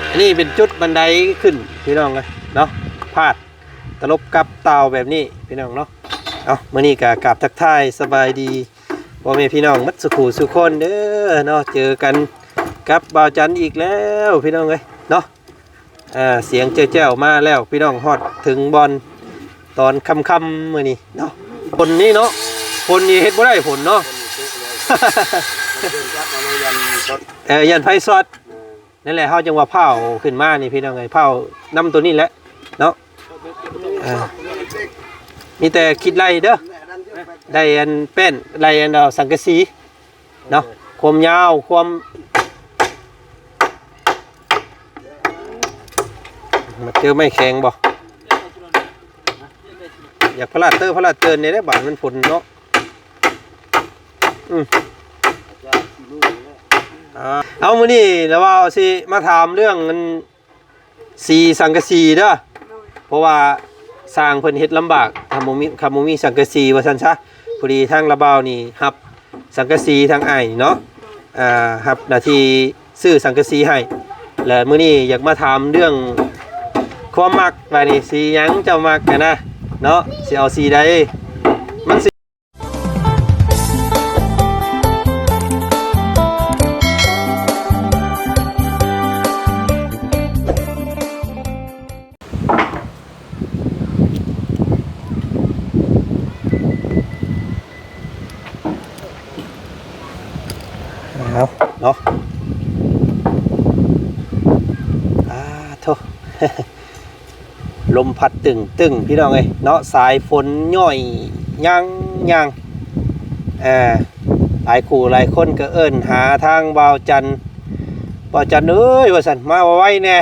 ອັນນີ້ເປັນຈຸດບັນໄດຂຶ້ນພີ່ນ້ອງເອີຍເນາະ ພາດຕະຫຼົບກັບຕ່າວແບບນີ້ພີ່ນ້ອງເນາະ. ເອົາ ມື້ນີ້ກໍກາບທັກທາຍສະບາຍດີພໍ່ແມ່ພີ່ນ້ອງໝົດສູ່ຜູ້ສູ່ຄົນເດີເນາະ. ເຈີກັນກັບບ່າວຈັນອີກແລ້ວພີ່ນ້ອງເອີຍເນາະ. ອ່າ ສຽງແຈ້ວໆມາແລ້ວພີ່ນ້ອງ ຮອດເຖິງບ່ອນຕອນຄ່ຳໆມື້ນີ້ເນາະ. ຝົນນີ້ເນາະ ຝົນນີ້ເຮັດບໍ່ໄດ້ ຝົນເນາະ ເອີ ຢ້ານໄຟຊັອດ. ນັ້ນແຫຼະ ເຮົາຈັ່ງວ່າພ້າວຂຶ້ນມານີ້ພີ່ນ້ອງເອີຍ ພ້າວນຳໂຕນີ້ແຫຼະເນາະ. ເອີ ມີແຕ່ຄິດໄລ່ເດີ ໄລ່ອັນແປ້ນ ໄລ່ອັນ ເອົາ ສັງກະສີເນາະ ຄວາມຍາວ ຄວາມ ມາເຈີໄມ້ແຂງບໍ່ ຢາກພະລາດເຕີພະລາດເຕີນນີ້ແຫຼະ ບາດມັນຝົນເນາະ. ອືມ ອ່າ ເອົາ ມື້ນີ້ລະວ່າຊິມາຖາມເລື່ອງອັນ ສີສັງກະສີເດີ ເພາະວ່າຊ່າງເພິ່ນເຮັດລຳບາກ ຄັນບໍ່ມີ ຄັນບໍ່ມີສັງກະສີວ່າຊັ້ນຊະ. ພໍດີທາງລາວບ່າວນີ້ຮັບສັງກະສີທາງອ້າຍເນາະ ອ່າ ຮັບໜ້າທີ່ຊື້ສັງກະສີໃຫ້ ແລະ ມື້ນີ້ຢາກມາຖາມເລື່ອງຄວາມມັກ ວ່ານີ້ສີຫຍັງເຈົ້າມັກຫັ້ນນະເນາະ ຊິເອົາສີໃດ ມັນຊິ ເອົາເນາະ ອາໂທ້ ລົມພັດຕຶ້ງໆ ພີ່ນ້ອງເອີຍເນາະ ສາຍຝົນຍ້ອຍຍ່າງໆ. ເອີ ຫຼາຍຄູ່ຫຼາຍຄົນກໍເອີ້ນຫາທາງບ່າວຈັນ ບ່າວຈັນເອີຍ ວ່າຊັ້ນ ມາໄວໆແດ່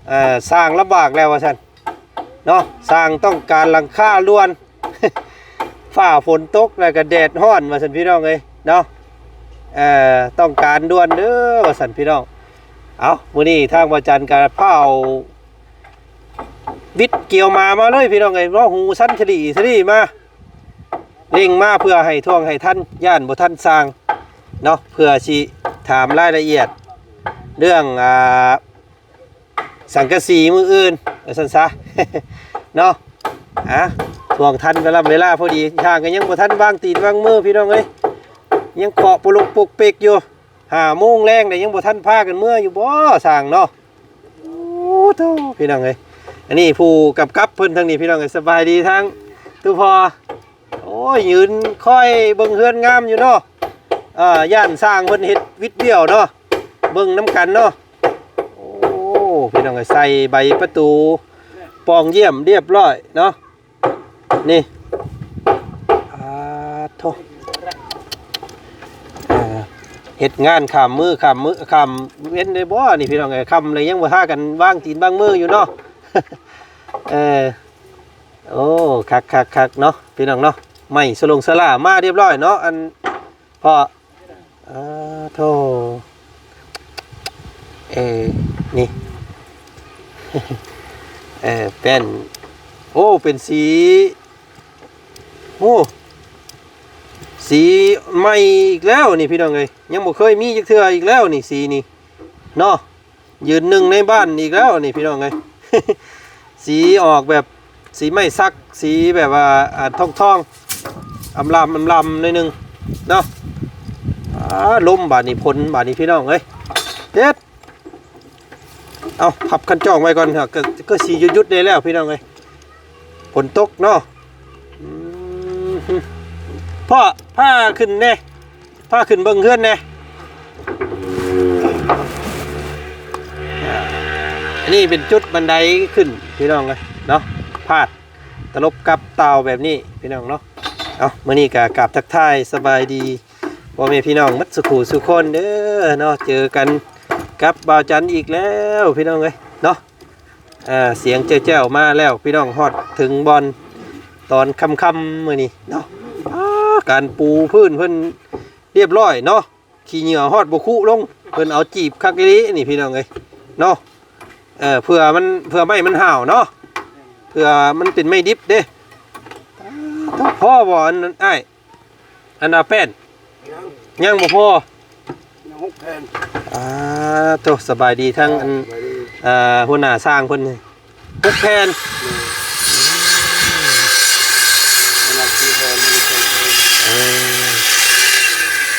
ເອີ ສ້າງລຳບາກແລ້ວ ວ່າຊັ້ນເນາະ ສ້າງຕ້ອງການຫຼັງຄາດ່ວນ ຟ້າຝົນຕົກ ແລ້ວກໍແດດຮ້ອນ ວ່າຊັ້ນ ພີ່ນ້ອງເອີຍເນາະ ເອີ ຕ້ອງການດ່ວນເດີ ວ່າຊັ້ນ ພີ່ນ້ອງ. ເອົາ ມື້ນີ້ທາງບ່າວຈັນກໍພາວ ວິດກຽວມາມາເລີຍພີ່ນ້ອງເອີຍ ເນາະ ຫູສັນສະຫຼີສະຫຼີມາ ເລັ່ງມາເພື່ອໃຫ້ທ່ວງໃຫ້ທັນ ຢ້ານບໍ່ທັນຊ່າງເນາະ ເພື່ອຊິຖາມລາຍລະອຽດເລື່ອງ ອ່າ ສັງກະສີມື້ອື່ນວ່າຊັ້ນຊະເນາະ. ອາ ຊ່ວງທັນເວລາ ເວລາພໍດີ ຊ່າງກໍຍັງບໍ່ທັນວາງຕີນວາງມືພີ່ນ້ອງເອີຍ ຍັງເຄາະປຸລຸກປຸກປິກຢູ່ ຫ້າໂມງແລງແລ້ວ ຍັງບໍ່ທັນພາກັນເມືອຢູ່ບໍ່ຊ່າງເນາະ. ໂອ້ໂທ້ ພີ່ນ້ອງເອີຍ ອັນນີ້ຜູ້ກຳກັບເພິ່ນທາງນີ້ ພີ່ນ້ອງເອີຍ. ສະບາຍດີທາງຕູ້ພໍ່. ໂອ້ຍ ຢືນຄອຍເບິ່ງເຮືອນງາມຢູ່ເນາະ ເອີ ຢ້ານຊ່າງເພິ່ນເຮັດວິດວຽວເນາະ ເບິ່ງນຳກັນເນາະ. ໂອ້ ພີ່ນ້ອງເອີຍ ໃສ່ໃບປະຕູປ່ອງຢ້ຽມລຽບຮ້ອຍເນາະ. ນີ້ ອາໂທ້ ເອີ ເຮັດງານຂ້າມມື້ຂ້າມມື້ຂ້າມເວັນໄດ້ບໍ່ນີ້ ພີ່ນ້ອງເອີຍ. ຄ່ຳແລ້ວຍັງບໍ່ພາກັນວາງຕີນວາງມືຢູ່ເນາະ. ເອີ ໂອ້ ຄັກໆໆເນາະ ພີ່ນ້ອງເນາະ. ໄມ້ສະຫຼົງສະຫຼາມາລຽບຮ້ອຍເນາະ ອັນພໍ່. ອາໂທ້ ເອີ ນີ້ ເອີ ແປ້ນ ໂອ້ ເປັນສີ ໂອ້ ສີໃໝ່ອີກແລ້ວນີ້ ພີ່ນ້ອງເອີຍ. ຍັງບໍ່ເຄີຍມີຈັກເທື່ອອີກແລ້ວນີ້ ສີນີ້ເນາະ. ຢືນໜຶ່ງໃນບ້ານອີກແລ້ວນີ້ ພີ່ນ້ອງເອີຍ. ສີອອກແບບສີໄມ້ສັກ ສີແບບວ່າ ອ່າ ທອງໆ ອຳລຳ ອຳລຳໜ້ອຍໜຶ່ງເນາະ. ອາ ລົມບາດນີ້ ຝົນບາດນີ້ ພີ່ນ້ອງເອີຍ ເຮັດ ເອົາ ພັບຄັນຈອງໄວ້ກ່ອນ ກໍ ກໍຊິຢຸດໆແດ່ແລ້ວ ພີ່ນ້ອງເອີຍ. ຝົນຕົກເນາະ. ອືມ ພໍ່ ພາຂຶ້ນແດ່ ພາຂຶ້ນເບິ່ງເຮືອນແດ່. ອັນນີ້ເປັນຈຸດບັນໄດຂຶ້ນ ພີ່ນ້ອງເອີຍເນາະ ພາດຕະຫຼົບກັບຕ່າວແບບນີ້ ພີ່ນ້ອງເນາະ. ເອົາ ມື້ນີ້ກໍກາບທັກທາຍສະບາຍດີພໍ່ແມ່ພີ່ນ້ອງໝົດສູ່ຜູ້ສູ່ຄົນເດີເນາະ. ເຈີກັນກັບບ່າວຈັນອີກແລ້ວ ພີ່ນ້ອງເອີຍເນາະ. ອ່າ ສຽງແຈ້ວໆມາແລ້ວ ພີ່ນ້ອງ ຮອດເຖິງບ່ອນຕອນຄ່ຳໆມື້ນີ້ເນາະ. ອາ ການປູພື້ນເພິ່ນລຽບຮ້ອຍເນາະ. ຂີ້ເຫຍື້ອຮອດບໍ່ຄຸລົງ ເພິ່ນເອົາຈີບຄັກອີ່ຫຼີນີ້ ພີ່ນ້ອງເອີຍເນາະ. ເອີ ເພື່ອມັນ ເພື່ອໄມ້ມັນຫ້າວເນາະ ເພື່ອມັນເປັນໄມ້ດິບເດ້. ພໍບໍ່ ອັນນັ້ນອ້າຍ ອັນນ່າແປ້ນ ຍັງບໍ່ພໍ. ຍັງ ຫົກແຜ່ນ. ອ່າ ໂຕ ສະບາຍດີທັງອັນ ສະບາຍດີ ອ່າ ຫົວໜ້າຊ່າງເພິ່ນ ຫົກແຜ່ນ. ແມ່ນ ອັນນັ້ນສີ່ແຜ່ນ ອັນນີ້ສອງແຜ່ນ. ເອີ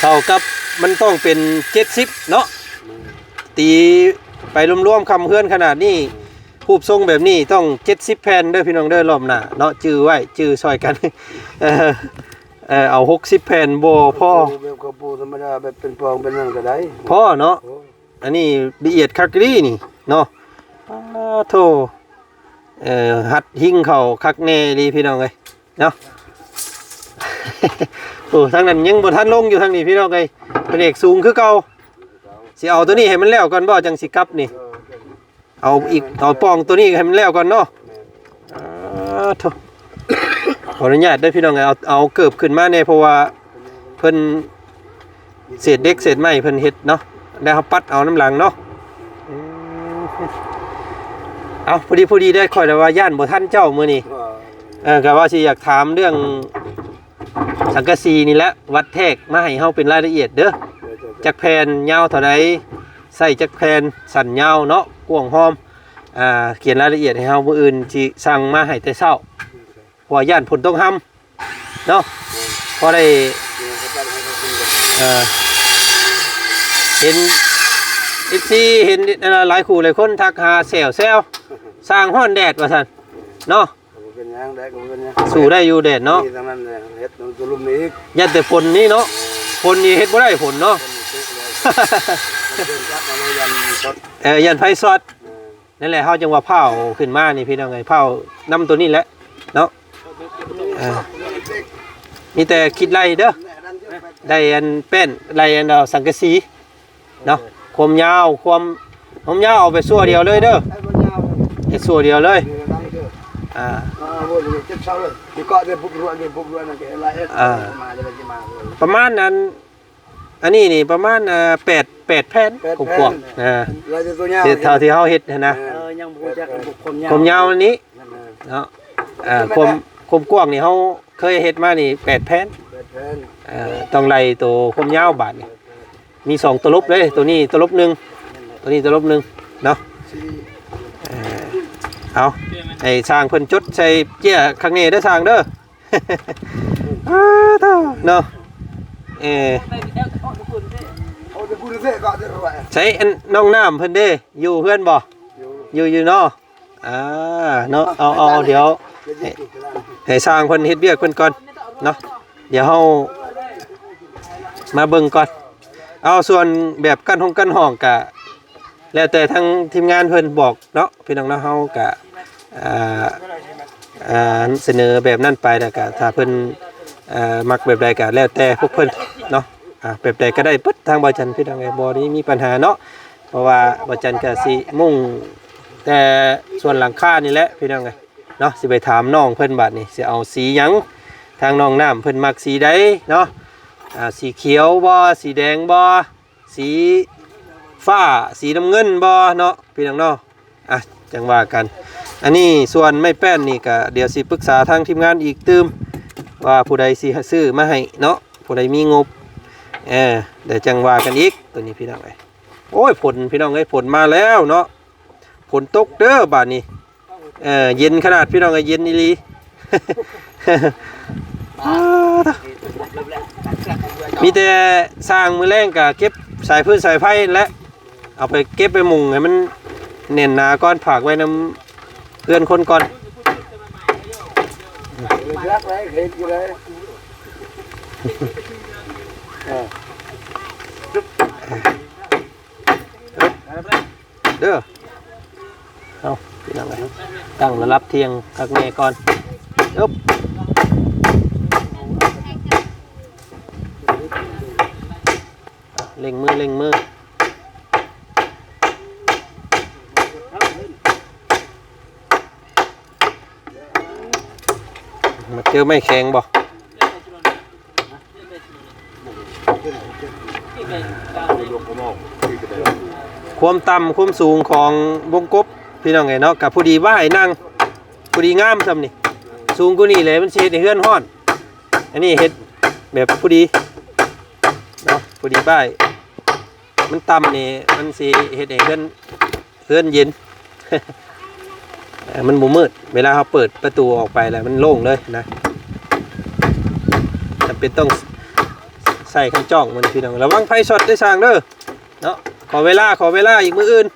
ເທົ່າກັບມັນຕ້ອງເປັນເຈັດສິບເນາະ. ແມ່ນ ຕີໄປລວມໆ ຄຳເຮືອນຂະໜາດນີ້ ຮູບຊົງແບບນີ້ຕ້ອງເຈັດສິບແຜ່ນເດີພີ່ນ້ອງເດີ. ລອບໜ້າເນາະ ຈື່ໄວ້ ຈື່ຊ່ອຍກັນ ເອີ ເອີ ເອົາຫົກສິບແຜ່ນບໍ່ພໍ. ເຂົາປູແບບເຂົາປູທຳມະດາ ແບບເປັນປອງເປັນຫຍັງກໍໄດ້ ພໍເນາະ. ໂອ້ ອັນນີ້ລະອຽດຄັກອີ່ຫຼີນີ້ເນາະ. ປາໂທ ເອີ ຮັດຫິ້ງເຂົ້າຄັກແນ່ອີ່ຫຼີພີ່ນ້ອງເອີຍເນາະ. ໂອ້ ທາງນັ້ນຍັງບໍ່ທັນລົງຢູ່ ທາງນີ້ພີ່ນ້ອງເອີຍ ເປັນເອກສູງຄືເກົ່າ. ຊິເອົາໂຕນີ້ໃຫ້ມັນແລ້ວກ່ອນບໍ່ ຈັ່ງຊິກັບນີ້? ເອີ ເອົາອີກ ເອົາປ່ອງໂຕນີ້ໃຫ້ມັນແລ້ວກ່ອນເນາະ. ແມ່ນ ອ່າ ໂທ້ ຂໍອະນຸຍາດເດີພີ່ນ້ອງເອີຍ ເອົາ ເອົາເກີບຂຶ້ນມາແດ່ ເພາະວ່າເພິ່ນເສດເຫຼັກເສດໄມ້ເພິ່ນເຮັດເນາະ ແລ້ວເຮົາປັດເອົານຳຫຼັງເນາະ. ອືມ ເອົາ ພໍດີ ພໍດີໄດ້ ຂ້ອຍລະວ່າຢ້ານບໍ່ທັນເຈົ້າມື້ນີ້. ເອີ ກະວ່າຊິຢາກຖາມເລື່ອງ ສັງກະສີນີ້ແຫຼະ ວັດແທກມາໃຫ້ເຮົາເປັນລາຍລະອຽດເດີ ຈັກແຜ່ນ ຍາວເທົ່າໃດ ໃຊ້ຈັກແຜ່ນ ສັ້ນຍາວເນາະ ກວ້າງຮອມ ອ່າ ຂຽນລາຍລະອຽດໃຫ້ເຮົາ ມື້ອື່ນຊິສັ່ງມາໃຫ້ແຕ່ເຊົ້າ ເພາະວ່າຢ້ານຝົນຕົກຮຳເນາະ. ພໍໄດ້ ເອີ ເຫັນເອັຟຊີ ເຫັນ ເອີ ຫຼາຍຄູ່ຫຼາຍຄົນທັກຫາແຊວໆ ຊ່າງຮ້ອນແດດວ່າຊັ້ນເນາະ. ກໍບໍ່ເປັນຫຍັງແດດ ກໍບໍ່ເປັນຫຍັງ ສູ້ໄດ້ຢູ່ແດດເນາະ. ມີທັງນັ້ນແຫຼະ ເຮັດນຳຕົວລຸ່ມນີ້ອີກ ຢ້ານແຕ່ຝົນນີ້ເນາະ. ແມ່ນ ຝົນນີ້ເຮັດບໍ່ໄດ້ ຝົນເນາະ ຝົນນີ້ເຕັກເລີຍ ມັນເປັນຈັກ ມັນຢ້ານຊັອດ ເອີ ຢ້ານໄຟຊັອດ. ແມ່ນ ນັ້ນແຫຼະ ເຮົາຈຶ່ງວ່າພ້າວຂຶ້ນມານີ້ພີ່ນ້ອງເອີຍ ພ້າວນຳຕົວນີ້ແຫຼະເນາະ. ເອີ ມີແຕ່ຄິດໄລ່ເດີ ໄລ່ອັນແປ້ນ ໄລ່ອັນ ເອົາ ສັງກະສີ ເນາະ ຄວາມຍາວ ຄວາມ ຄວາມຍາວເອົາໄປຊົ່ວດຽວເລີຍເດີ ໃຫ້ມັນຍາວ ເຮັດຊົ່ວດຽວເລີຍ. ອ່າ ອ່າ ປະມານອັນ ອັນນີ້ນີ້ປະມານ ອ່າ ແປດ ແປດແຜ່ນ ແປດແຜ່ນ ກວ້າງໆ ອ່າ ເທົ່າທີ່ເຮົາເຮັດຫັ້ນນະ. ເອີ ຍັງບໍ່ຮູ້ຈັກຄວາມຍາວ ຄວາມຍາວອັນນີ້ ເນາະ ເອີ ຄວາມ ຄວາມກວ້າງນີ້ເຮົາເຄີຍເຮັດມານີ້ແປດແຜ່ນ ແປດແຜ່ນ. ເອີ ຕ້ອງໄລ່ໂຕຄວາມຍາວບາດນີ້ ມີສອງຕົລົບເດ້ ໂຕນີ້ຕົລົບໜຶ່ງ ໂຕນີ້ຕົລົບໜຶ່ງເນາະ. ເອີ ເອົາ ໃຫ້ຊ່າງເພິ່ນຈົດໃສ່ເຈ້ຍຄັກແນ່ເດີຊ່າງເດີ. ອ້າ ເນາະ ເອີ ໃສອັນນ້ອງນ້ຳເພິ່ນເດ້ ຢູ່ເຮືອນບໍ່? ຢູ່ ຢູ່ເນາະ. ອ່າ ເນາະ ເອົາ ເອົາ ດຽວໃຫ້ ໃຫ້ຊ່າງເພິ່ນເຮັດວຽກເພິ່ນກ່ອນເນາະ ດຽວເຮົາມາເບິ່ງກ່ອນ. ເອົາ ສ່ວນແບບກັ້ນຫ້ອງ ກັ້ນຫ້ອງກະແລ້ວແຕ່ທາງທີມງານເພິ່ນບອກເນາະ ພີ່ນ້ອງເນາະ. ເຮົາກະ ອ່າ ອ່າ ສະເໜີແບບນັ້ນໄປ ແລ້ວກະຖ້າເພິ່ນ ເອີ ມັກແບບໃດກະແລ້ວແຕ່ພວກເພິ່ນເນາະ. ອ່າ ແບບໃດກໍໄດ້ເບິດ ທາງບ່າວຈັນ ພີ່ນ້ອງເອີຍ ບໍ່ໄດ້ມີບັນຫາເນາະ ເພາະວ່າບ່າວຈັນກໍຊິມຸ່ງແຕ່ສ່ວນຫຼັງຄານີ້ແຫຼະ ພີ່ນ້ອງເອີຍເນາະ. ຊິໄປຖາມນ້ອງເພິ່ນບາດນີ້ ຊິເອົາສີຫຍັງ ທາງນ້ອງນ້ຳເພິ່ນມັກສີໃດເນາະ. ອ່າ ສີຂຽວບໍ່ ສີແດງບໍ່ ສີຟ້າ ສີນ້ຳເງິນບໍ່ເນາະ ພີ່ນ້ອງເນາະ. ອ່ະ ຈັ່ງວ່າກັນ ອັນນີ້ສ່ວນໄມ້ແປ້ນນີ້ກະດຽວຊິປຶກສາທາງທີມງານອີກຕື່ມ ວ່າຜູ້ໃດຊິຊື້ມາໃຫ້ເນາະ ຜູ້ໃດມີງົບ ເອີ ດຽວຈັ່ງວ່າກັນອີກ ໂຕນີ້ພີ່ນ້ອງເອີຍ. ໂອ້ຍ ຝົນພີ່ນ້ອງເອີຍ ຝົນມາແລ້ວເນາະ ຝົນຕົກເດີບາດນີ້. ເອີ ເຢັນຂະໜາດພີ່ນ້ອງເອີຍ ເຢັນອີ່ຫຼີ. ມີແຕ່ຊ່າງມື້ແລງກະເກັບສາຍຟືນສາຍໄຟແຫຼະ ເອົາໄປເກັບໄປມຸງໃຫ້ມັນແໜ້ນໜາກ່ອນ ຝາກໄວ້ນຳເຮືອນຄົນກ່ອນ. ເອີ ເດີ ເອົາ ພີ່ນ້ອງເອີຍ ຕັ້ງລະດັບທ່ຽງຄັກແນ່ກ່ອນ. ເອີບ ເລັ່ງມື ເລັ່ງມື. ມາເຈີໄມ້ແຂງບໍ່? ຄວາມຕ່ຳຄວາມສູງຂອງວົງກົບ ພີ່ນ້ອງເອີຍເນາະ ກະພໍດີບາຍນັ່ງ ພໍດີງາມຊ່ຳນີ້. ສູງກວ່ານີ້ແຫຼະມັນຊິເຮັດໃຫ້ເຮືອນຮ້ອນ. ອັນນີ້ເຮັດແບບພໍດີເນາະ ພໍດີບາຍ. ມັນຕ່ຳນີ້ ມັນຊິເຮັດໃຫ້ເຮືອນ ເຮືອນເຢັນ ເອີ ມັນບໍ່ມືດ ເວລາເຮົາເປີດປະຕູອອກໄປແລ້ວມັນໂລ່ງເລີຍນະ ຈຳເປັນຕ້ອງໃສ່ຄັນຈ້ອງມັນພີ່ນ້ອງ ລະວັງໄຟຊັອດເດີຊ່າງເດີເນາະ ຂໍເວລາ ຂໍເວລາອີກມື້ອື່ນ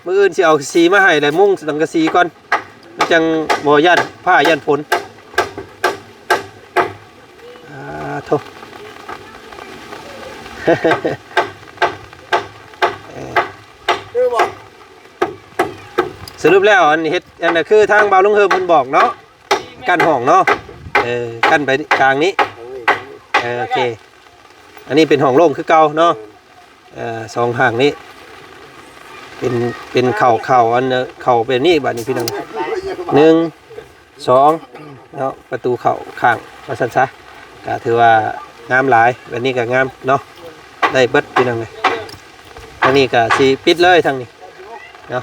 ມື້ອື່ນຊິເອົາສີມາໃຫ້ ແລ້ວມຸງສັງກະສີກ່ອນ ມັນຈັ່ງບໍ່ຢ້ານຟ້າຢ້ານຝົນ ອາໂທ້ ເອີ ຄືບໍ່ ສະຫຼຸບແລ້ວ ອັນເຮັດ ອັນນັ້ນຄືທາງບ່າວລຸງເຮີມເພິ່ນບອກເນາະ ກັ້ນຫ້ອງເນາະ ເອີ ກັ້ນໄປກາງນີ້ ເອີ ໂອເຄ ອັນນີ້ເປັນຫ້ອງໂລ່ງຄືເກົ່າເນາະ ເອີ ສອງຂ້າງນີ້ ເປັນ ເປັນເຂົ້າ ເຂົ້າ ອັນ ເຂົ້າແບບນີ້ບາດນີ້ພີ່ນ້ອງ ໜຶ່ງ ສອງເນາະ ປະຕູເຂົ້າຂ້າງວ່າຊັ້ນຊະ ກະຖືວ່າງາມຫຼາຍ ແບບນີ້ກະງາມເນາະ ໄດ້ເບິດພີ່ນ້ອງເອີຍ ທາງນີ້ກະຊິປິດເລີຍທາງນີ້ເນາະ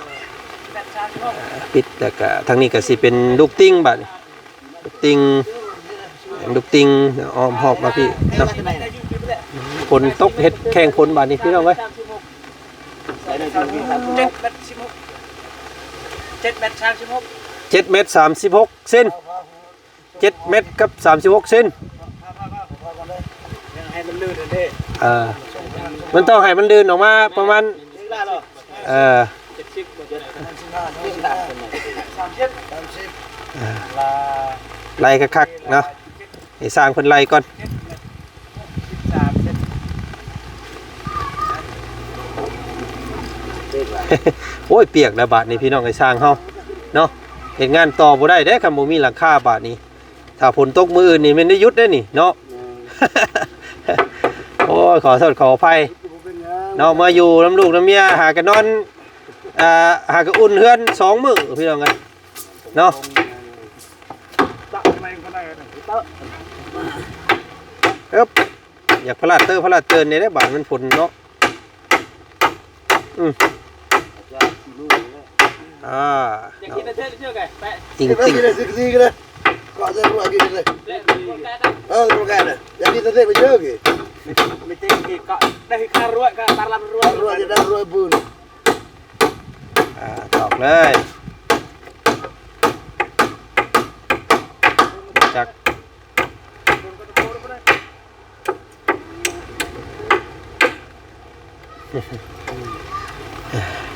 ອ່າ ປິດ ແລ້ວກະທາງນີ້ກະຊິເປັນລູກຕິ່ງບາດນີ້ ລູກຕິ່ງ ລູກຕິ່ງອ້ອມຮອບມາພີ້ເນາະ ຝົນຕົກເຮັດແຂ່ງຝົນບາດນີ້ພີ່ນ້ອງເອີຍ ເຈັດແມັດສິບຫົກ ເຈັດແມັດສາມສິບຫົກ ເຈັດແມັດສາມສິບຫົກເຊັນ ເຈັດແມັດກັບສາມສິບຫົກເຊັນ ຍັງໃຫ້ມັນລື່ນເດ້ ເອີ ມັນຕ້ອງໃຫ້ມັນລື່ນອອກມາປະມານ ເອີ ເຈັດສິບ ສາມສິບ ເອີ ໄລ່ຄັກໆເນາະ ໃຫ້ຊ່າງເພິ່ນໄລ່ກ່ອນ ໂອ້ຍ ປຽກແລ້ວບາດນີ້ພີ່ນ້ອງເອີຍ ຊ່າງເຮົາເນາະ ເຮັດງານຕໍ່ບໍ່ໄດ້ເດ້ ຄັນບໍ່ມີຫຼັງຄາບາດນີ້ ຖ້າຝົນຕົກມື້ອື່ນນີ້ແມ່ນໄດ້ຢຸດເດ້ນີ້ເນາະ ໂອ້ຍ ຂໍໂທດຂໍອະໄພເນາະ ເມື່ອຢູ່ນຳລູກນຳເມຍ ຫາກະນອນ ອ່າ ຫາກະອຸ່ນເຮືອນສອງມື້ພີ່ນ້ອງເອີຍເນາະ ເອີບ ຢາກພະລາດເຕີພະລາດເຕີນແດ່ເດ້ ບາດມັນຝົນເນາະ ອືມ ອ່າ ຢາກກິນເນາະ ແຕ່ເທື່ອ ເຊື່ອໄກ ແປະ ຕິ່ງໆ ເຊື່ອໄກ ເຊື່ອໄກ ເຊື່ອໄກ ເກາະເຈົ້າ ເຊື່ອໄກ ເອີ ເຈົ້າແກນະ ຢາກກິນແຕ່ເທື່ອ ໄປເຈີກິນ ໄປເຈີກິນ ເກາະໄດ້ຄ່າ ອ່າ ຕອກເລີຍ ຈັກ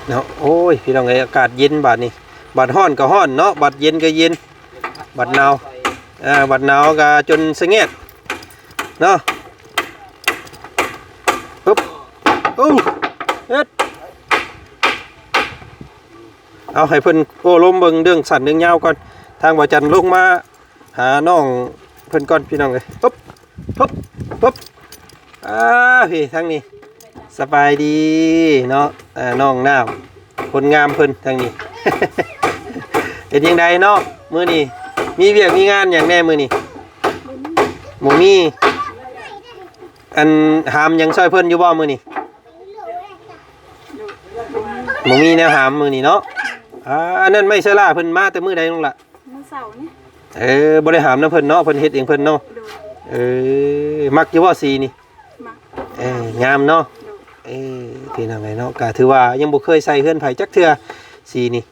ເນາະ ໂອ້ຍ ພີ່ນ້ອງເອີຍ ອາກາດເຢັນບາດນີ້ ບາດຮ້ອນກໍຮ້ອນເນາະ ບາດເຢັນກໍເຢັນ ບາດໜາວ ເອີ ບາດໜາວກໍຈົນສະແງດເນາະ ປຶບ ໂອ້ ເຮັດ ເອົາໃຫ້ເພິ່ນໂອ້ລົມເບິ່ງເລື່ອງສັ້ນເລື່ອງຍາວກ່ອນ ທາງບ່າວຈັນລົງມາ ຫານ້ອງເພິ່ນກ່ອນພີ່ນ້ອງເອີຍ ປຶບ ປຶບ ປຶບ ອ່າ ພີ່ທາງນີ້ ສະບາຍດີເນາະ ອ່າ ນ້ອງນ້ຳ ຄົນງາມເພິ່ນທາງນີ້ ເປັນຈັ່ງໃດເນາະ ມື້ນີ້ມີວຽກມີງານຫຍັງແດ່ມື້ນີ້? ບໍ່ມີ ອັນ ຫາມຫຍັງຊ່ອຍເພິ່ນຢູ່ບໍ່ມື້ນີ້? ບໍ່ມີແນວຫາມມື້ນີ້ເນາະ ອ່າ ອັນນັ້ນໄມ້ເຊີລາເພິ່ນມາແຕ່ມື້ໃດນ້ອງລະ? ມື້ເສົານີ້ ເອີ ບໍ່ໄດ້ຫາມນຳເພິ່ນເນາະ ເພິ່ນເຮັດເອງເພິ່ນເນາະ ໂດຍ ເອີ ມັກຢູ່ບໍ່ສີນີ້? ມັກ ເອີ ງາມເນາະ ໂດຍ ເອີ ພີ່ນ້ອງເອີຍເນາະ ກະຖືວ່າຍັງບໍ່ເຄີຍໃສ່ເຮືອນໃຜຈັກເທື່ອ ສີນີ້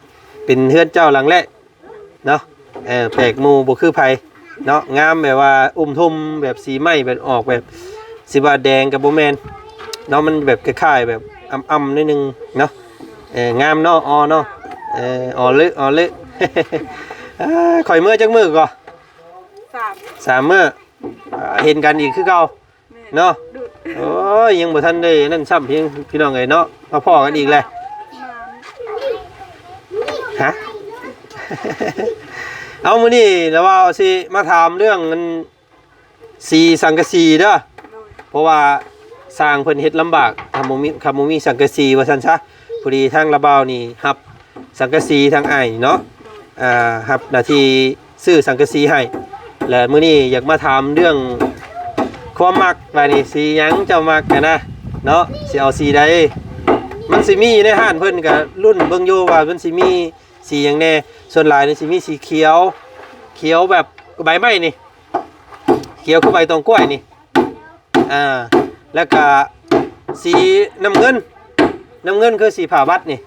ເປັນເຮືອນເຈົ້າຫຼັງແລກເນາະ ເອີ ແປກໝູ່ບໍ່ຄືໃຜເນາະ ງາມແບບວ່າອຸ້ມທຸ່ມ ແບບສີໄມ້ແບບອອກແບບ ຊິວ່າແດງກໍບໍ່ແມ່ນເນາະ ມັນແບບຄ້າຍໆແບບອ່ຳໆໜ້ອຍໜຶ່ງເນາະ ເອີ ງາມເນາະ ອໍເນາະ ເອີ ອໍເລີ ອໍເລີ ເອີ ຂ້ອຍເມືອຈັກມື້ກໍ? ສາມ ສາມມື້ ອ່າ ເຫັນກັນອີກຄືເກົ່າ ແມ່ນ ເນາະ ໂອ້ຍ ຍັງບໍ່ທັນໄດ້ນັ້ນຊ້ຳ ພີ່ ພີ່ນ້ອງເອີຍເນາະ ມາພໍ້ກັນອີກແລ້ວ ຫະ ເອົາ ມື້ນີ້ລະວ່າຊິມາຖາມເລື່ອງອັນ ສີສັງກະສີເດີ ໂດຍ ເພາະວ່າຊ່າງເພິ່ນເຮັດລຳບາກ ຄັນບໍ່ມີ ຄັນບໍ່ມີສັງກະສີວ່າຊັ້ນຊະ ພໍດີທາງລາວບ່າວນີ້ຮັບສັງກະສີທາງອ້າຍເນາະ ໂດຍ ອ່າ ຮັບໜ້າທີ່ຊື້ສັງກະສີໃຫ້ ແລະ ມື້ນີ້ຢາກມາຖາມເລື່ອງຄວາມມັກ ວ່ານີ້ສີຫຍັງເຈົ້າມັກຫັ້ນນະເນາະ ຊິເອົາສີໃດ ມັນຊິມີຢູ່ໃນຮ້ານເພິ່ນ ກະລຸ້ນເບິ່ງຢູ່ວ່າມັນຊິມີສີຫຍັງແດ່ ສ່ວນຫຼາຍນີ້ຊິມີສີຂຽວ ຂຽວແບບໃບໄມ້ນີ້ ຂຽວຄືໃບຕອງກ້ວຍນີ້ ອ່າ ແລ້ວກະ ສີນ້ຳເງິນ ນ້ຳເງິນຄືສີຜ້າບັດນີ້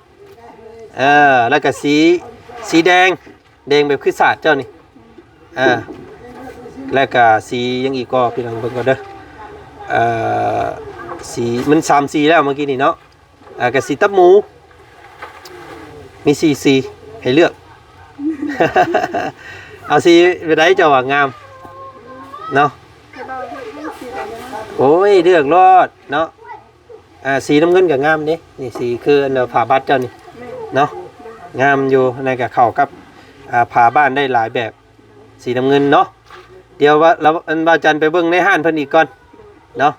ເອີ ແລ້ວກໍສີ ສີແດງ ແດງແບບຄຣິສຕາດເຈົ້ານີ້ ອ່າ ແລ້ວກະສີຫຍັງອີກກໍ ພີ່ນ້ອງເບິ່ງກ່ອນເດີ ເອີ ສີ ມັນສາມສີແລ້ວເມື່ອກີ້ນີ້ເນາະ ອ່າ ກະສີຕັບໝູ ມີສີ່ສີໃຫ້ເລືອກ ເອົາສີແບບໃດເຈົ້າວ່າງາມເນາະ ໂອ້ຍ ເລືອກໂລດເນາະ ອ່າ ສີນ້ຳເງິນກໍງາມເດ້ ນີ້ສີຄືອັນຜ້າບັດເຈົ້ານີ້ເນາະ ງາມຢູ່ ອັນນັ້ນກໍເຂົ້າກັບ ອ່າ ຜ້າບ້ານໄດ້ຫຼາຍແບບ ສີນ້ຳເງິນເນາະ ດຽວວ່າ ລາວ ອັນ ບ່າວຈັນໄປເບິ່ງໃນຮ້ານເພິ່ນອີກກ່ອນເນາະ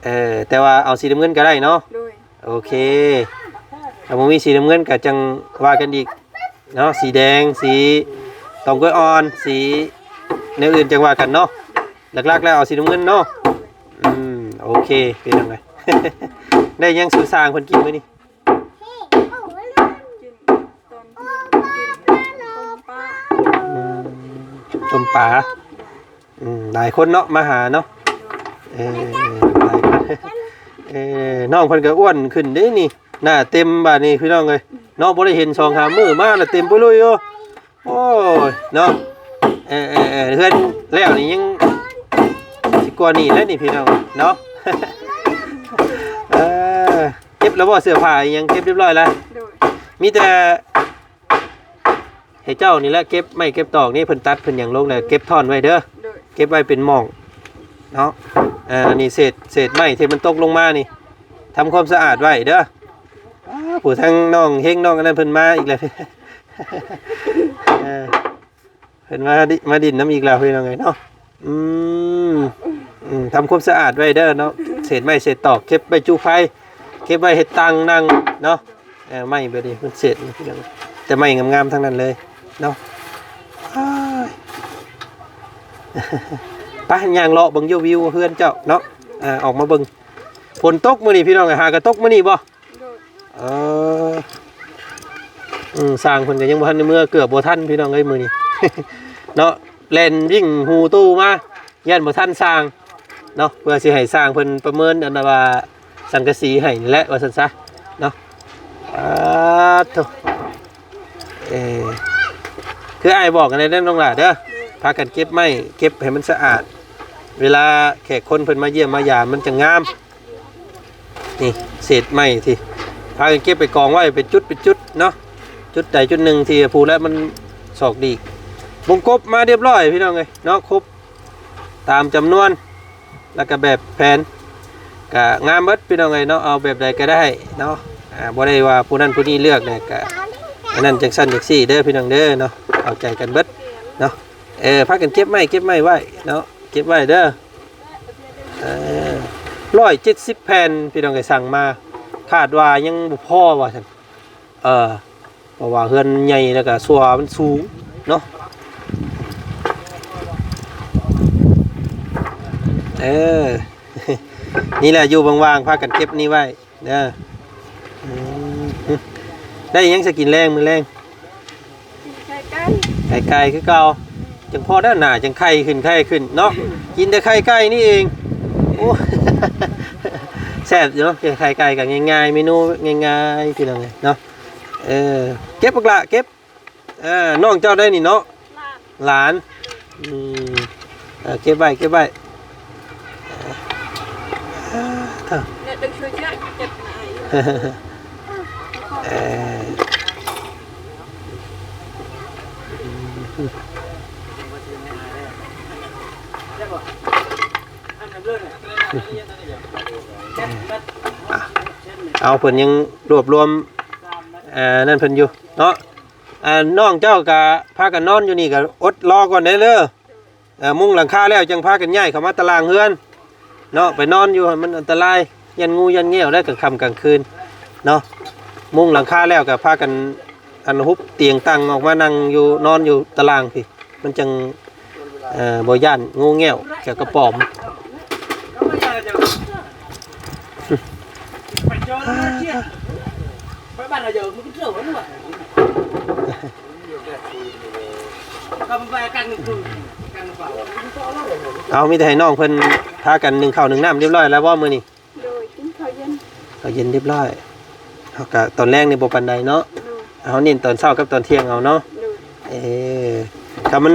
ເອີ ແຕ່ວ່າເອົາສີນ້ຳເງິນກໍໄດ້ເນາະ ໂດຍ ໂອເຄ ຖ້າບໍ່ມີສີນ້ຳເງິນກໍຈັ່ງວ່າກັນອີກ ເນາະ ສີແດງ ສີຕອງກ້ວຍອ່ອນ ສີແນວອື່ນຈັ່ງວ່າກັນເນາະ ຫຼັກໆແລ້ວເອົາສີນ້ຳເງິນເນາະ ອືມ ໂອເຄ ພີ່ນ້ອງເອີຍ ໄດ້ຫຍັງສູ່ຊ່າງເພິ່ນກິນມື້ນີ້ ກິນຕອນທ່ຽງກິນຕົ້ມປາ ອືມ ຕົ້ມປາ ອືມ ຫຼາຍຄົນເນາະມາຫາເນາະ ເອີ ຫຼາຍຄົນ ເອີ ນ້ອງເພິ່ນກໍອ້ວນຂຶ້ນເດ້ນີ້ ໜ້າເຕັມບາດນີ້ພີ່ນ້ອງເອີຍເນາະ ບໍ່ໄດ້ເຫັນສອງສາມມື້ມາລະເຕັມປຶລຸຍຢູ່ ໂອ້ຍເນາະ ເອີໆໆ ເຮືອນແລ້ວນີ້ຍັງຊິກວ່ານີ້ແຫຼະນີ້ພີ່ນ້ອງເນາະ ເອີ ເກັບແລ້ວບໍ່ ເສື້ອຜ້າອີ່ຫຍັງເກັບຮຽບຮ້ອຍແລ້ວ ໂດຍ ມີແຕ່ ໃຫ້ເຈົ້ານີ້ແຫຼະເກັບໄມ້ເກັບຕອກນີ້ ເພິ່ນຕັດເພິ່ນຫຍັງລົງແລ້ວເກັບທ່ອນໄວ້ເດີ ໂດຍ ເກັບໄວ້ເປັນໝ້ອງເນາະ ເອີ ອັນນີ້ເສດ ເສດໄມ້ທີ່ມັນຕົກລົງມານີ້ ທຳຄວາມສະອາດໄວ້ເດີ ອ້າ ຜູ້ທັງນ້ອງເຮັງນ້ອງອັນນັ້ນເພິ່ນມາອີກແລ້ວ ເອີ ເພິ່ນມາດິ ມາດິນນຳອີກແລ້ວພີ່ນ້ອງເອີຍເນາະ ອືມ ອືມ ທຳຄວາມສະອາດໄວ້ເດີເນາະ ເສດໄມ້ເສດຕອກເກັບໄວ້ຈຸໄຟ ເກັບໄວ້ເຮັດຕັ່ງນັ່ງເນາະ ເອີ ໄມ້ແບບນີ້ມັນເສດນີ້ພີ່ນ້ອງ ແຕ່ໄມ້ງາມໆທັງນັ້ນເລີຍເນາະ ອ້າຍ ໄປຍ່າງເລາະເບິ່ງຢູ່ວິວເຮືອນເຈົ້າເນາະ ອ່າ ອອກມາເບິ່ງ ຝົນຕົກມື້ນີ້ພີ່ນ້ອງ ຫາກະຕົກມື້ນີ້ບໍ່? ໂດຍ ເອີ ອືມ ຊ່າງເພິ່ນກໍຍັງບໍ່ທັນໄດ້ເມືອ ເກືອບບໍ່ທັນພີ່ນ້ອງເອີຍມື້ນີ້ເນາະ ແລ່ນວິ່ງຫູຕູ້ມາ ຢ້ານບໍ່ທັນຊ່າງເນາະ ເພື່ອຊິໃຫ້ຊ່າງເພິ່ນປະເມີນອັນວ່າສັງກະສີໃຫ້ນີ້ແຫຼະ ວ່າຊັ້ນຊະເນາະ ປາດໂທ້ ເອີ ຄືອ້າຍບອກກັນແລ້ວເດີນ້ອງຫຼ້າເດີ ພາກັນເກັບໄມ້ເກັບໃຫ້ມັນສະອາດ ເວລາແຂກຄົນເພິ່ນມາຢ້ຽມມາຢາມມັນຈະງາມ ນີ້ເສດໄມ້ທີ່ພາກັນເກັບໄປກອງໄວ້ເປັນຈຸດເປັນຈຸດເນາະ ຈຸດໃດຈຸດໜຶ່ງທີ່ພູແລ້ວມັນສອກດີກ ວົງກົບມາຮຽບຮ້ອຍພີ່ນ້ອງເອີຍເນາະ ຄົບຕາມຈຳນວນ ແລ້ວກໍແບບແຜນ ກະງາມເບິດພີ່ນ້ອງເອີຍເນາະ ເອົາແບບໃດກໍໄດ້ເນາະ ອ່າ ບໍ່ໄດ້ວ່າຜູ້ນັ້ນຜູ້ນີ້ເລືອກແຫຼະ ກະອັນນັ້ນຈັ່ງຊັ້ນຈັ່ງຊີ້ເດີພີ່ນ້ອງເດີເນາະ ເອົາໃຈກັນເບິດເນາະ ເອີ ພາກັນເກັບໄມ້ເກັບໄມ້ໄວ້ເນາະ ເກັບໄວ້ເດີ ເອີ ຮ້ອຍເຈັດສິບແຜ່ນ ພີ່ນ້ອງເອີຍ ສັ່ງມາ ຄາດວ່າຍັງບໍ່ພໍວ່າຊັ້ນ ເອີ ເພາະວ່າເຮືອນໃຫຍ່ ແລ້ວກະຊົວມັນສູງເນາະ ເອີ ນີ້ແຫຼະ ຢູ່ວ່າງໆ ພາກັນເກັບນີ້ໄວ້ເດີ ອືມ ໄດ້ຫຍັງຊະກິນແລງ ມື້ແລງ? ກິນໄຂ່ໄກ່ ໄຂ່ໄກ່ຄືເກົ່າ ຈັ່ງພໍແລ້ວໜ້າຈັ່ງໄຂ່ຂຶ້ນໄຂ່ຂຶ້ນເນາະ ກິນແຕ່ໄຂ່ໄກ່ນີ້ເອງ ໂອ້ ແຊບຢູ່ເນາະ ກິນໄຂ່ໄກ່ກໍງ່າຍໆ ເມນູງ່າຍໆ ພີ່ນ້ອງເອີຍເນາະ ເອີ ເກັບບັກຫຼ້າເກັບ ເອີ ນ້ອງເຈົ້າໄດ້ນີ້ເນາະ ຫຼານ ຫຼານ ອືມ ເອີ ເກັບໄວ້ ເກັບໄວ້ ເອີ ເອີ ເອົາ ເພິ່ນຍັງລວບລວມ ເອີ ນັ້ນເພິ່ນຢູ່ເນາະ ອ່າ ນ້ອງເຈົ້າກະພາກັນນອນຢູ່ນີ້ ກະອົດລໍກ່ອນເດີ ເອີ ມຸງຫຼັງຄາແລ້ວຈັ່ງພາກັນຍ້າຍເຂົ້າມາຕະລ່າງເຮືອນເນາະ ໄປນອນຢູ່ຫັ້ນມັນອັນຕະລາຍ ຢ້ານງູຢ້ານແງວໄດ໋ ກາງຄ່ຳກາງຄືນເນາະ ມຸງຫຼັງຄາແລ້ວກະພາກັນ ອັນ ຮຸບຕຽງຕັ້ງອອກມານັ່ງຢູ່ ນອນຢູ່ຕະລ່າງພີ້ ມັນຈັ່ງ ເອີ ບໍ່ຢ້ານງູແງວ ແຂວກະປອມ. ເອົາ ມີແຕ່ໃຫ້ນ້ອງເພິ່ນພາກັນໜຶ້ງເຂົ້າໜຶ້ງນ້ຳຮຽບຮ້ອຍແລ້ວບໍ່ມື້ນີ້? ໂດຍ ກິນເຂົ້າເຢັນ ເອົາເຢັນຮຽບຮ້ອຍ. ເຮົາກະຕອນແລງນີ້ບໍ່ປານໃດເນາະ. ໂດຍ. ເຮົາເນັ້ນຕອນເຊົ້າກັບຕອນທ່ຽງເອົາເນາະ. ໂດຍ. ເອີ ຖ້າມັນ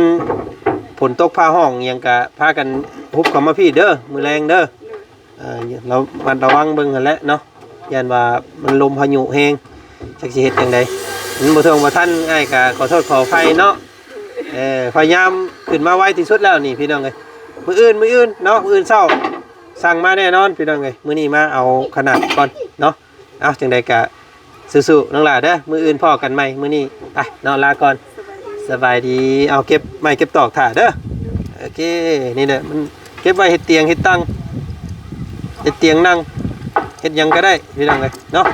ຝົນຕົກຟ້າຮ້ອງອີ່ຫຍັງກະພາກັນຮຸບເຂົ້າມາພີ້ເດີ ມື້ແລງເດີ. ໂດຍ. ເອີ ລະມັດລະວັງເບິ່ງຫັ້ນແຫຼະເນາະ. ຢ້ານວ່າມັນລົມພາຍຸແຮງ ຈັກຊິເຮັດຈັ່ງໃດ. ມັນບໍ່ເຖິງບໍ່ທັນ ອ້າຍກະຂໍໂທດຂໍອະໄພເນາະ. ເອີ ພະຍາຍາມຂຶ້ນມາໄວທີ່ສຸດແລ້ວນີ້ພີ່ນ້ອງເອີຍ. ມື້ອື່ນ ມື້ອື່ນເນາະ ມື້ອື່ນເຊົ້າ ສັ່ງມາແນ່ນອນພີ່ນ້ອງເອີຍ. ມື້ນີ້ມາເອົາຂະໜາດກ່ອນເນາະ. ເອົາ ຈັ່ງໃດກະສູ້ໆນ້ອງຫຼ້າເດີ. ມື້ອື່ນພໍ້ກັນໃໝ່. ມື້ນີ້ໄປເນາະ ລາກ່ອນ. ສະບາຍດີ. ສະບາຍດີ. ເອົາ ເກັບໄມ້ເກັບຕອກຖ້າເດີ. ໂອເຄ ນີ້ແຫຼະ ມັນເກັບໄວ້ເຮັດຕຽງເຮັດຕັ່ງ ເຮັດຕຽງນັ່ງ ເຮັດຫຍັງກະໄດ້ພີ່ນ້ອງເອີຍເນາະ.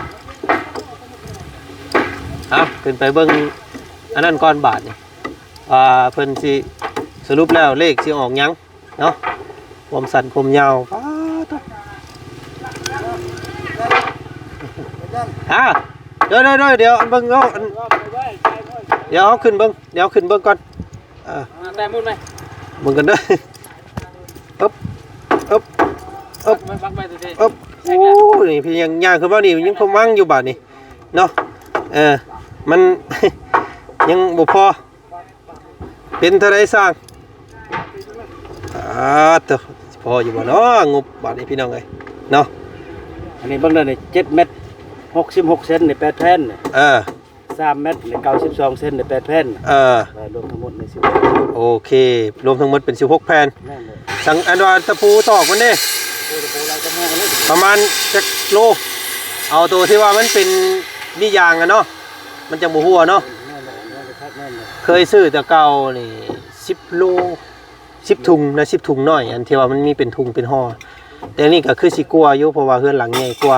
ເອົາ ຂຶ້ນໄປເບິ່ງອັນນັ້ນກ່ອນບາດນີ້ ວ່າເພິ່ນຊິສະຫຼຸບແລ້ວເລກຊິອອກຫຍັງເນາະ. ຄວາມສັ້ນຄວາມຍາວ ປາດໂທ້. ອ່າ ເດີໆໆ ດຽວເບິ່ງເອົາ ອັນ ດຽວເຮົາຂຶ້ນເບິ່ງ ດຽວຂຶ້ນເບິ່ງກ່ອນ. ເອີ ແຕ້ມໝູນໄໝ ເບິ່ງກັນເດີ. ອຶບ ອຶບ ອຶບ ອຶບ. ໂອ້ ນີ້ພີ່ຍັງຍ່າງຂຶ້ນມານີ້ ຍັງພະວັງຢູ່ບາດນີ້ເນາະ. ເອີ ມັນຍັງບໍ່ພໍ. ເປັນເທົ່າໃດຊ່າງ? ອາ ໂທ້ ພໍຢູ່ບໍ່ເນາະ ງົບບາດນີ້ພີ່ນ້ອງເອີຍເນາະ. ອັນນີ້ເບິ່ງເດີນີ້ ເຈັດແມັດ ຫົກສິບຫົກເຊັນ ນີ້ ແປດແຜ່ນ. ເອີ ສາມແມັດ ນີ້ ເກົ້າສິບສອງເຊັນ ນີ້ ແປດແຜ່ນ. ເອີ ລວມທັງໝົດນີ້ ສິບຫົກ. ໂອເຄ ລວມທັງໝົດເປັນສິບຫົກແຜ່ນ. ແມ່ນເລີຍ. ສັງ ອັນວ່າຕະປູຕອກມັນເດ້ ໂອ້ ຕະປູລາວຈະມາເລີຍ ປະມານຈັກໂລ? ເອົາໂຕທີ່ວ່າມັນເປັນມີຢາງອະເນາະ ມັນຈັ່ງບໍ່ຮົ່ວເນາະ. ແມ່ນເລີຍ ແມ່ນເລີຍ ແມ່ນເລີຍ. ເຄີຍຊື້ແຕ່ເກົ່ານີ້ ສິບໂລ ສິບຖົງນະ ສິບຖົງນ້ອຍ ອັນທີ່ວ່າມັນມີເປັນຖົງເປັນຫໍ່. ແຕ່ນີ້ກະຄືຊິກວ່າຢູ່ ເພາະວ່າເຮືອນຫຼັງໃຫຍ່ກວ່າ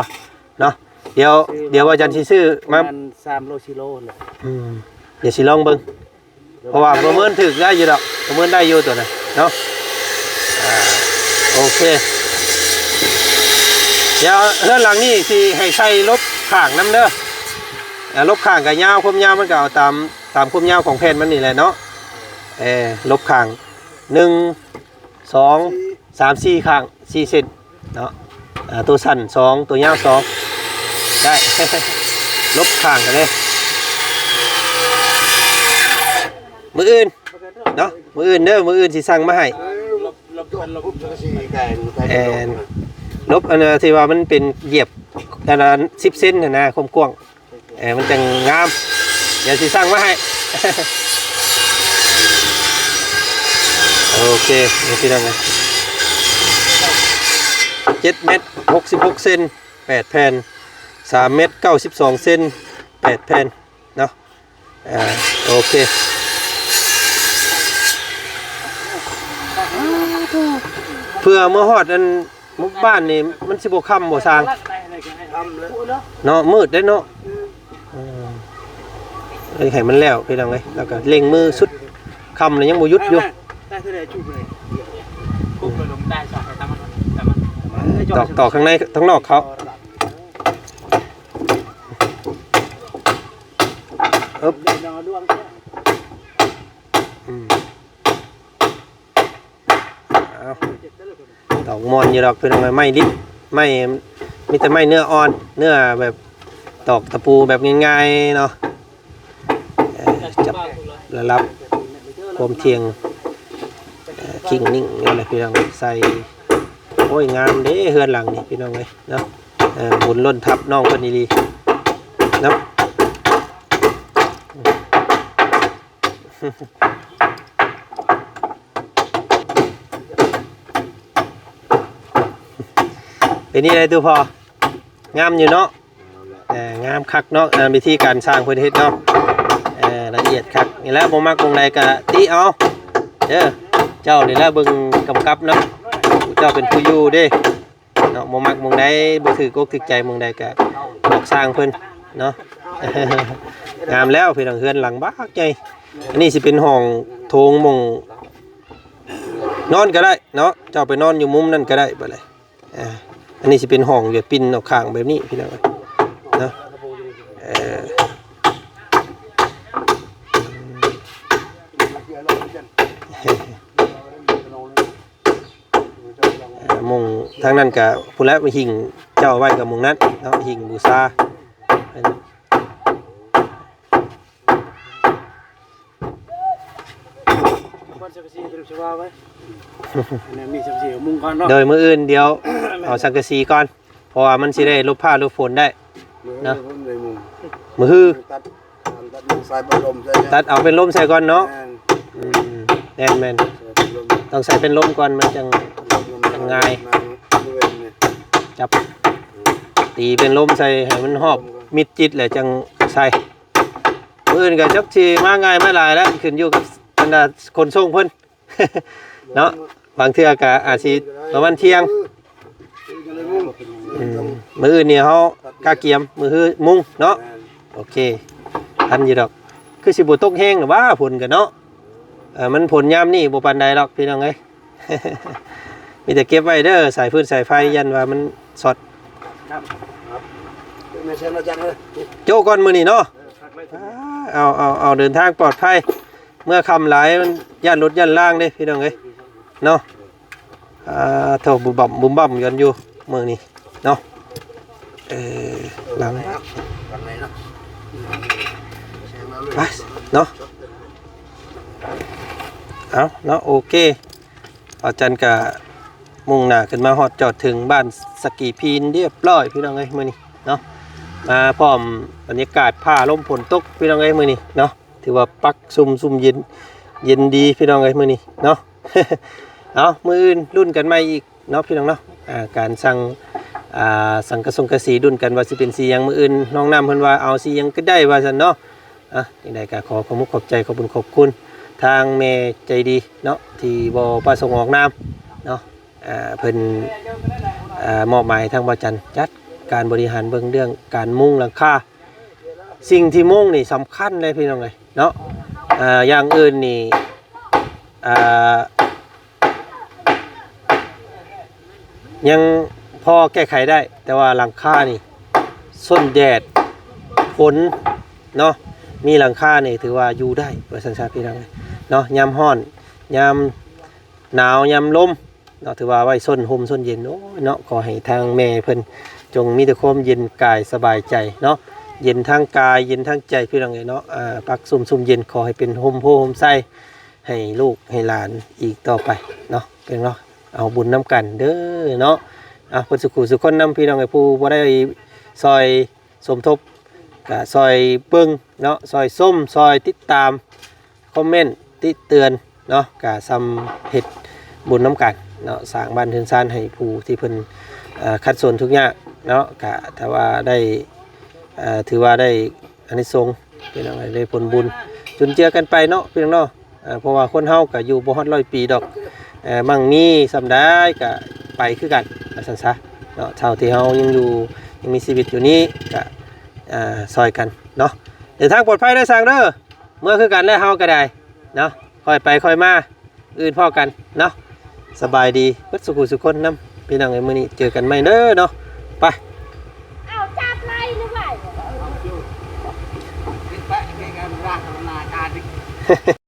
ເນາະ. ດຽວ ດຽວວ່າຈັນຊິຊື້ມາ ປະມານສາມໂລ ສີ່ໂລແຫຼະ. ອືມ ດຽວຊິລອງເບິ່ງ ເພາະວ່າປະເມີນຖືກໄດ້ຢູ່ດອກ ປະເມີນໄດ້ຢູ່ໂຕນັ້ນເນາະ. ອ່າ ໂອເຄ ດຽວເຮືອນຫຼັງນີ້ຊິໃຫ້ໃສ່ລົບຂ້າງນຳເດີ. ອ່າ ລົບຂ້າງກະຍາວ ຄວາມຍາວມັນກະເອົາຕາມ ຕາມຄວາມຍາວຂອງແຜ່ນມັນນີ້ແຫຼະເນາະ. ເອີ ລົບຂ້າງ ໜຶ່ງ ສອງ ສາມ ສີ່ ຂ້າງ ສີ່ເຊັນເນາະ. ອ່າ ໂຕສັ້ນສອງ ໂຕຍາວສອງ ໄດ້ ລົບຂ້າງກັນເລີຍ. ມື້ອື່ນເນາະ ມື້ອື່ນເດີ ມື້ອື່ນຊິສັ່ງມາໃຫ້. ແມ່ນ ລົບອັນທີ່ວ່າມັນເປັນຢຽບອັນນັ້ນ ສິບເຊັນຫັ້ນນະ ຄວາມກວ້າງ. ເອີ ມັນຈັ່ງງາມ ດຽວຊິສັ່ງມາໃຫ້. ໂອເຄ ນີ້ພີ່ນ້ອງເອີຍ ເຈັດແມັດ ຫົກສິບຫົກເຊັນ ແປດແຜ່ນ ສາມແມັດ ເກົ້າສິບສອງເຊັນ ແປດແຜ່ນເນາະ. ເອີ ໂອເຄ ເພື່ອເມືອຮອດອັນ ໝູ່ບ້ານນີ້ມັນຊິບໍ່ຄ່ຳບໍ່ຊ່າງ ຄ່ຳແລ້ວເນາະ ມືດເດ້ເນາະ. ເອີ ເອີ ໃຫ້ມັນແລ້ວພີ່ນ້ອງເອີຍ ແລ້ວກະເລັ່ງມືສຸດຄ່ຳແລ້ວຍັງບໍ່ຢຸດຢູ່. ຕອກ ຕອກຂ້າງໃນ ທາງນອກເຂົາ. ອຶບ ອືມ. ເອົາ ຕອກມ່ວນຢູ່ດອກພີ່ນ້ອງເອີຍ ໄມ້ດິບ ໄມ້ ມີແຕ່ໄມ້ເນື້ອອ່ອນ ເນື້ອແບບຕອກຕະປູແບບງ່າຍໆເນາະ. ເອີ ຈັບລະດັບຄວາມທ່ຽງ ເອີ ຄິງນິ່ງຢູ່ແຫຼະພີ່ນ້ອງ ໃສ່ ໂອ້ຍ ງາມເດ້ເຮືອນຫຼັງນີ້ພີ່ນ້ອງເອີຍເນາະ. ເອີ ບຸນລົ້ນທັບນ້ອງເພິ່ນອີ່ຫຼີເນາະ. ເປັນນີ້ໄດຕູ່ພໍ່ ງາມຢູ່ເນາະ. ເອີ ງາມຄັກເນາະ ເອີ ວິທີການຊ່າງເພິ່ນເຮັດເນາະ ເອີ ລະອຽດຄັກ. ນີ້ແຫຼະ ບໍ່ມັກໝ່ອງໃດກະຕິເອົາເດີ ເຈົ້ານີ້ແຫຼະເບິ່ງກຳກັບເນາະ ເຈົ້າເປັນຜູ້ຢູ່ເດ້. ເນາະ ບໍ່ມັກໝ່ອງໃດ ບໍ່ຖືກອົກຖືກໃຈໝ່ອງໃດກະບອກຊ່າງເພິ່ນເນາະ. ງາມແລ້ວພີ່ນ້ອງ ເຮືອນຫຼັງບັກໃຫຍ່. ອັນນີ້ຊິເປັນຫ້ອງໂຖງໝ່ອງນອນກະໄດ້ເນາະ ເຈົ້າໄປນອນຢູ່ມຸມນັ້ນກະໄດ້ບາດນີ້. ອ່າ ອັນນີ້ຊິເປັນຫ້ອງແບບປິ່ນອອກຂ້າງແບບນີ້ພີ່ນ້ອງເນາະ. ເອີ ອ່າ ໝ່ອງທາງນັ້ນກະພຸ້ນແຫຼະ ຫິ້ງ ເຈົ້າໄວ້ກັບໝ່ອງນັ້ນເນາະ ຫິ້ງບູຊາ. ກ່ອນສັງກະສີ ສະບາຍໄວ້ ອັນນີ້ມີສັງກະສີ ມຸງກ່ອນເນາະ. ໂດຍ ມື້ອື່ນດຽວເອົາສັງກະສີກ່ອນ ເພາະວ່າມັນຊິໄດ້ຫຼົບຟ້າຫຼົບຝົນໄດ້ ມື້ ເນາະ ມື້ ມື້ ມື້ຮື ຕັດ ຕັດສາຍພັດລົມໃສ່ ຕັດເອົາເປັນລົມໃສ່ກ່ອນເນາະ. ແມ່ນ ອືມ ແມ່ນໆ ໃສ່ພັດລົມ ຕ້ອງໃສ່ເປັນລົມກ່ອນ ມັນຈັ່ງ ພັດລົມ ຈັ່ງງ່າຍ ນັ່ງບໍລິເວນນີ້ ຈັບ ອືມ ຕີເປັນລົມໃສ່ໃຫ້ມັນຮອບມິດຈິດ ແລ້ວຈັ່ງໃສ່. ມື້ອື່ນກໍຈັກຊິມາງ່າຍມາຫຼາຍແລ້ວ ຂຶ້ນຢູ່ກັບບັນດາຂົນສົ່ງເພິ່ນ ເນາະ. ບາງເທື່ອກໍອາດຊິປະມານທ່ຽງ. ອືມ ມື້ອື່ນນີ້ເຮົາກະກຽມ ມື້ຮືມຸງເນາະ. ໂອເຄ ທັນຢູ່ດອກ ຄືຊິບໍ່ຕົກແຮງດອກຫວາ ຝົນກໍເນາະ. ເອີ ມັນຝົນຍາມນີ້ບໍ່ປານໃດດອກ ພີ່ນ້ອງເອີຍ. ມີແຕ່ເກັບໄວ້ເດີ ສາຍຟືນສາຍໄຟ ຢ້ານວ່າມັນຊັອດ. ໂຈະກ່ອນມື້ນີ້ເນາະ. ເອົາ ເອົາ ເອົາ ເດີນທາງປອດໄພ ເມື່ອຄ່ຳຫຼາຍມັນຢ້ານລົດຢ້ານລາງເດ້ ພີ່ນ້ອງເອີຍ ເນາະ. ອ່າ ໂທ້ ບຸ້ມບັ້ມ ບຸ້ມບັ້ມກັນຢູ່ມື້ນີ້ເນາະ. ເອີ ຫຼັງ ໄປເນາະ. ເອົາເນາະ ໂອເຄ ອາຈານກະມຸ່ງໜ້າຂຶ້ນມາຮອດຈອດເຖິງບ້ານສະກີພີນຮຽບຮ້ອຍ ພີ່ນ້ອງເອີຍ ມື້ນີ້ເນາະ. ມາພ້ອມບັນຍາກາດຟ້າລົມຝົນຕົກ ພີ່ນ້ອງເອີຍ ມື້ນີ້ເນາະ. ຖືວ່າປັກຊຸ່ມ ຊຸ່ມເຢັນ ເຢັນດີ ພີ່ນ້ອງເອີຍ ມື້ນີ້ເນາະ. ເອົາ ມື້ອື່ນລຸ້ນກັນໃໝ່ອີກເນາະ ພີ່ນ້ອງເນາະ. ອ່າ ການສັ່ງ ອ່າ ສັງກະສົງກະສີ ລຸ້ນກັນວ່າຊິເປັນສີຫຍັງ. ມື້ອື່ນນ້ອງນ້ຳເພິ່ນວ່າເອົາສີຫຍັງກໍໄດ້ວ່າຊັ້ນເນາະ. ອ່ະ ຈັ່ງໃດກໍຂໍຂອບມຸກຂອບໃຈ ຂອບບຸນຂອບຄຸນທາງແມ່ໃຈດີເນາະ ທີ່ບໍ່ປະສົງອອກນາມເນາະ. ອ່າ ເພິ່ນ ອ່າ ມອບໝາຍໃຫ້ທາງບ່າວຈັນຈັດການບໍລິຫານເບິ່ງເລື່ອງການມຸງຫຼັງຄາ. ສິ່ງທີ່ມຸງນີ້ສຳຄັນເລີຍ ພີ່ນ້ອງເອີຍເນາະ. ອ່າ ຢ່າງອື່ນນີ້ ອ່າ ຍັງພໍແກ້ໄຂໄດ້ ແຕ່ວ່າຫຼັງຄານີ້ ຊົນແດດ ຝົນເນາະ ມີຫຼັງຄານີ້ຖືວ່າຢູ່ໄດ້ວ່າຊັ້ນຊະ ພີ່ນ້ອງເອີຍເນາະ. ຍາມຮ້ອນ ຍາມໜາວ ຍາມລົມເນາະ ຖືວ່າໄວ້ຊົນຮົ່ມຊົນເຢັນ. ໂອ້ຍເນາະ ຂໍໃຫ້ທາງແມ່ເພິ່ນຈົ່ງມີແຕ່ຄວາມເຢັນກາຍສະບາຍໃຈເນາະ ເຢັນທັງກາຍ ເຢັນທັງໃຈ ພີ່ນ້ອງເອີຍເນາະ. ອ່າ ປັກຊຸ່ມ ຊຸ່ມເຢັນ ຂໍໃຫ້ເປັນຮົ່ມໂພຮົ່ມໄຊ ໃຫ້ລູກໃຫ້ຫຼານອີກຕໍ່ໄປເນາະ ເພິ່ນເນາະ. ເອົາບຸນນຳກັນເດີເນາະ. ເອົາ ເບິດສູ່ຄູ່ສູ່ຄົນນຳ ພີ່ນ້ອງເອີຍ ຜູ້ບໍ່ໄດ້ຊ່ອຍສົມທົບ ກະຊ່ອຍເບິ່ງເນາະ ຊ່ອຍຊົມ ຊ່ອຍຕິດຕາມ ຄອມເມັນຕິເຕືອນເນາະ ກະສ່ຳເຮັດບຸນນຳກັນເນາະ ສ້າງບ້ານເຮືອນຊານໃຫ້ຜູ້ທີ່ເພິ່ນ ເອີ ຂັດສົນທຸກຍາກເນາະ. ກະຖ້າວ່າໄດ້ ເອີ ຖືວ່າໄດ້ ອານິສົງ ພີ່ນ້ອງເອີຍ ໄດ້ຜົນບຸນຈຸນເຈືອກັນໄປເນາະ ພີ່ນ້ອງເນາະ. ເອີ ເພາະວ່າຄົນເຮົາກໍຢູ່ບໍ່ຮອດຮ້ອຍປີດອກ ເອີ ມັ່ງມີສ່ຳໃດກໍໄປຄືກັນ ວ່າຊັ້ນຊະເນາະ. ເທົ່າທີ່ເຮົາຍັງຢູ່ ຍັງມີຊີວິດຢູ່ນີ້ກໍ ເອີ ຊ່ອຍກັນເນາະ. ເດີນທາງປອດໄພເດີຊ່າງເດີ ເມືອຄືກັນແຫຼະເຮົາກໍໄດ້ເນາະ ຄ່ອຍໄປຄ່ອຍມາ. ອື່ນພໍ້ກັນເນາະ. ສະບາຍດີເບິດສູ່ຄູ່ສູ່ຄົນນຳ ພີ່ນ້ອງເອີຍ. ມື້ນີ້ເຈີກັນໃໝ່ເດີເນາະ. ໄປ ເອົາຈັບໄລ່ຫຼືໄຫວ?